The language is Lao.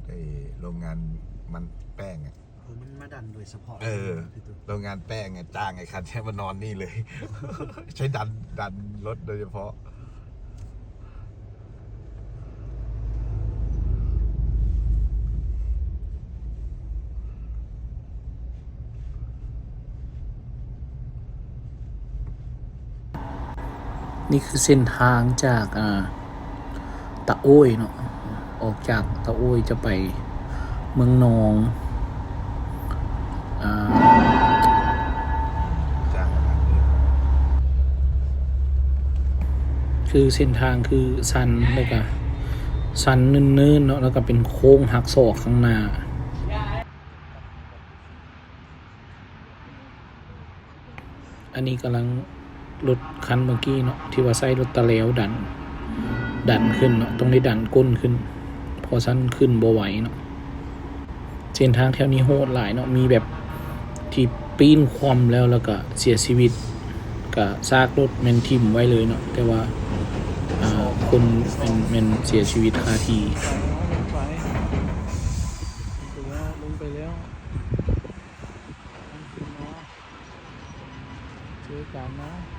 ໄອ້ໂຮງງານມັນແປ້ງອະ ໂອ້ ມັນມາດັນໂດຍສະເພາະ ເອີ ຄືໂຕໂຮງງານແປ້ງອະ ຈ້າງໄອ້ຄັນແທ້ມານອນນີ້ເລີຍ ໃຊ້ດັນ ດັນລົດໂດຍສະເພາະ. ນີ້ຄືເສັ້ນທາງຈາກ ອ່າ ຕະໂອ້ຍເນາະ ອອກຈາກຕະໂອ້ຍຈະໄປເມືອງນອງ ອ່າ ຄືເສັ້ນທາງຄືຊັນ ແລ້ວກະຊັນເນີນໆເນາະ ແລ້ວກະເປັນໂຄ້ງຫັກສອກຂ້າງໜ້າ. ອັນນີ້ກຳລັງ ລົດຄັນເມື່ອກີ້ເນາະ ທີ່ວ່າໃຊ້ລົດຕະແລວດັນ ດັນຂຶ້ນເນາະ ຕ້ອງໄດ້ດັນກົ້ນຂຶ້ນ ເພາະຊັ້ນຂຶ້ນບໍ່ໄຫວເນາະ. ເສັ້ນທາງແຖວນີ້ໂຫດຫຼາຍເນາະ ມີແບບທີ່ປີ້ນຄວ່ຳແລ້ວ ແລ້ວກະເສຍຊີວິດ ກະຊາກລົດແມ່ນຖິ້ມໄວ້ເລີຍເນາະ ແຕ່ວ່າ ອ່າ ຄົນແມ່ນ ແມ່ນເສຍຊີວິດຄາທີ່. ລົງໄປແລ້ວ ລົງໄປແລ້ວ ເຈີກັນເນາະ.